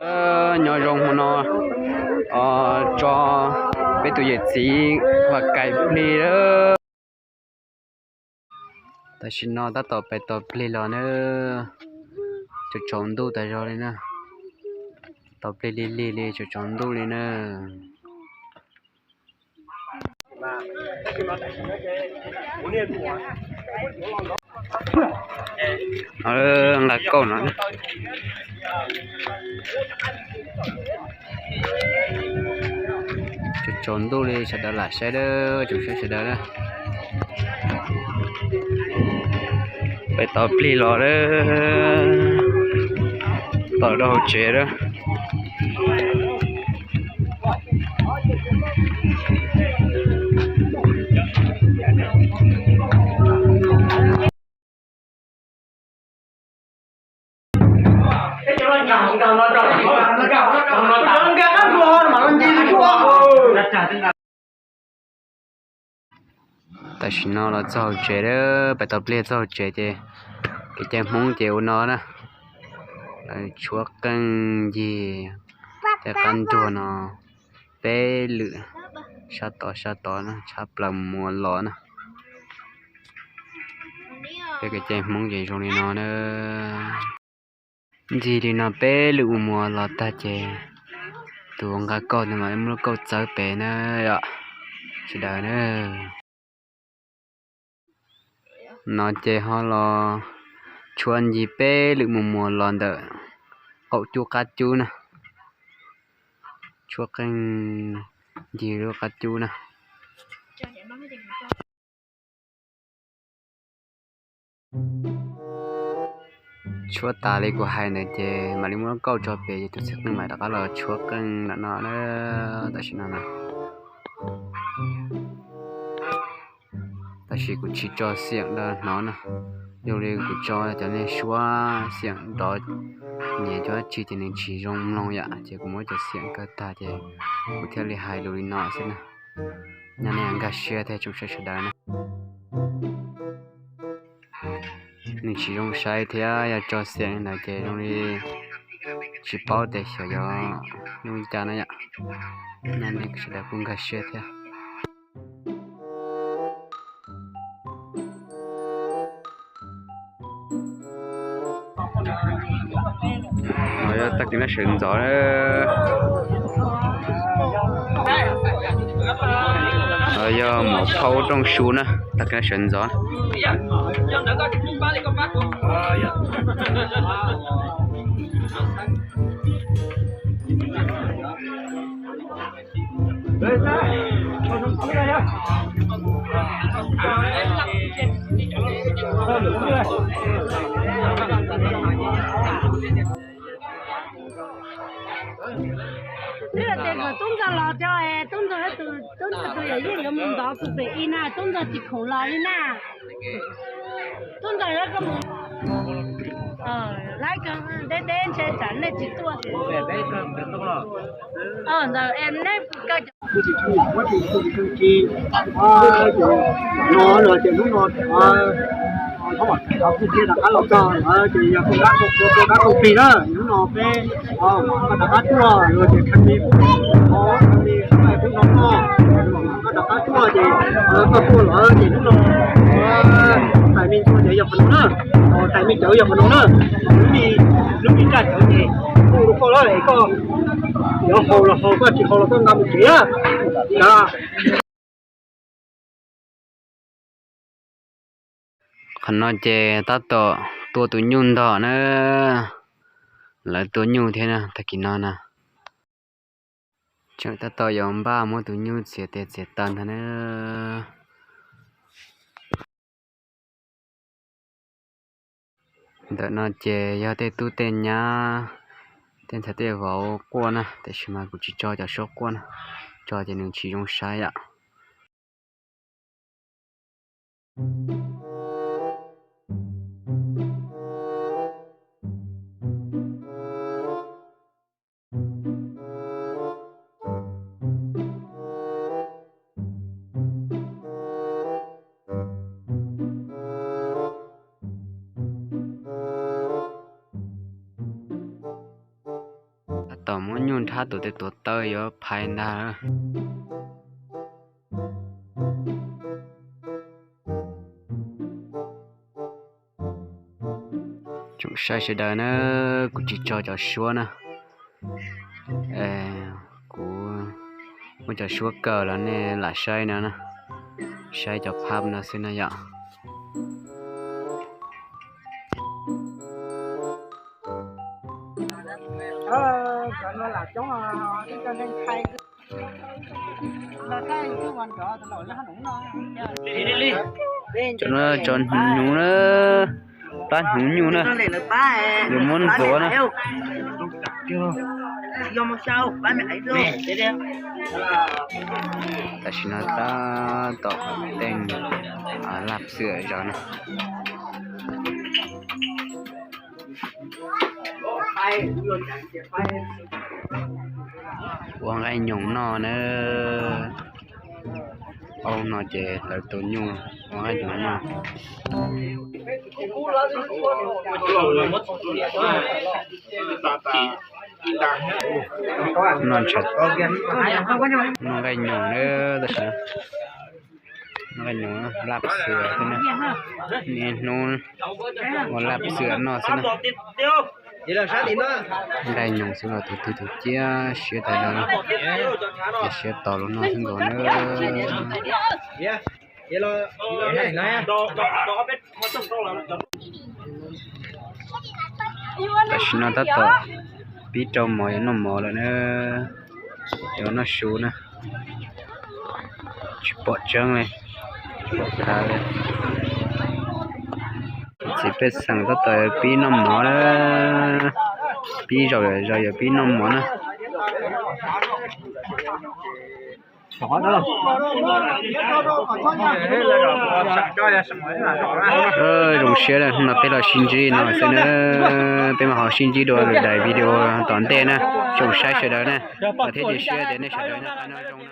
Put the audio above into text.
Nyob zoo hmo no tso peb tus yawm txiv vam kaim plig lawm. Tam sim no tab tom pais tos plig los na, tsaus tsaus ntuj tas zog li na, tos plig lig lig li tsaus tsaus ntuj li na. Nqa kauj no, tsaus tsaus ntuj li sawv daws lam saib dawb tsoom saib sawv daws na. Pais tos plig los lawm, tos rau hauv tsev lawm. Tam sim no los txog hauv tsev lawm, pais tos plig txog hauv tsev ces kev cai Hmoob ces ua no na, tshuab qeej ncig tej qab nruag no peb lwm, sab tod sab tod na, tshab plaws mus ua los na. Peb kev cai Hmoob ces zoo li no na. Ncig li no peb lwm mus mus ua los tag ces tus nqa kauj no mam li muab lub kauj txawb pem na yom, sawv daws na. No ces ho los tshuab ncig peb lwm mus mus ua los ntawm qaum cub qab cub na, tshuab qeej ncig lub qab cub na. Tshuab tas li kuv hais ntawd ces mam li muab lub kauj tso pem ces tus txiv qeej mam rov qab los tshuab qeej ntawm no na. Tam sim no na, tab sis kuv tsis tso xiam rau hnov na, zoo li kuv tso cov niag suab xiam nrov nyias cov dab tsi ces nws tsis zoo mloog yom, ces kuv muab cov xiam kaw tag ces kuv thiaj li hais lus li no xwb na. Nyob nej nkag siab thiab tsoom saib sawv daws na. Nws tsis zoo saib thiab yog tso xiam li ntawd ces zoo li tsis paub tias xyov yuav ua cas na yom. Nyob nej sawv daws kuj nkag siab thiab. No yog tag kis no sawv ntxov, no yog mov phauj rooj su na, tag kis no sawv ntxov. Twb yog tias kom tub ntxawg los tso es tub ntxawg, tub ntxawg tus yawm yij yuav mus ntov tus pem ib na, tub ntxawg tsis khoom los li na. Tub ntxawg, laib kawg, deb deb ntshe tsam nej tsis tuaj. Ntawd es neb kaw cov no no ces hnub no kuj thiaj rov qab los txog lawm ces yog koj dab koj plig na, hnub no peb koj rov qab tuaj los ces khab me, khab me sab laim pub no no, koj rov qab tuaj ces koj tuaj lawm ces hnub no tais me ntxuag ces yog qhov no na, tais me cawv yog qhov no na, lub me ncaj cawv ces kuj rau koj lawm es koj yuav haus los haus, koj tsis haus los koj nqa mus tsev na. Qhov no ces tab tom tua tus nyuj ntog na, lawv tua nyuj thiab na, tag kis no na. Tseem tab tom yuav npaj muab tus nyuj txiav tes txiav taw ntag na. Ntawm no ces yog tej tub tej nyab, tej ntxhais tej vauv quaj na, tiam sis mas kuv tsis tso cov suab quaj na, tso ces nws tsis zoo saib yom. Tom muab nyuj nrhab tus tej tuav taw yuav phais ntag. Tsoom saib sawv daws na, kuv tsis tso cov suab na. Kuv muab cov suab kaw los nej lam saib no na. Saib cov phab no xwb na yom. Cov no tso hnyuv na, pab hnyuv nyuj na, yuav muab ntxuav na. Tam sim no tab tom teej laj xwm zos na. Ua nqaij nyoos noj na. Aub no ces lawv tus nyuj ua nqaij nyoos noj. Noj ntshav, noj nqaij nyoos na, tab sis noj nqaij nyoos laj xwm xwb na. Niaj hnub ua laj xwm noj xwb na. Nqaij nyoos xwb los tus twg tus ciab siab tas zog na. Ces siab tos los noj xwb nkaus na. Tam sim no tab tom pib rau mov yuav noj mov lawm na. Yuav noj su na. Tsis pom tseeb li, tsis pom khav li. Txiv pej xeem tab tom pib noj mov na. Pib zaum zaum yuav pib noj mov na. Zoo siab lawm, hnub no peb los sib ntsib no xwb na. Peb mam ho sib ntsib dua lwm daim video tom ntej na. Tsoom saib sawv daws na, thiab cia siab tias nej sawv daws noj qab nyob zoo na.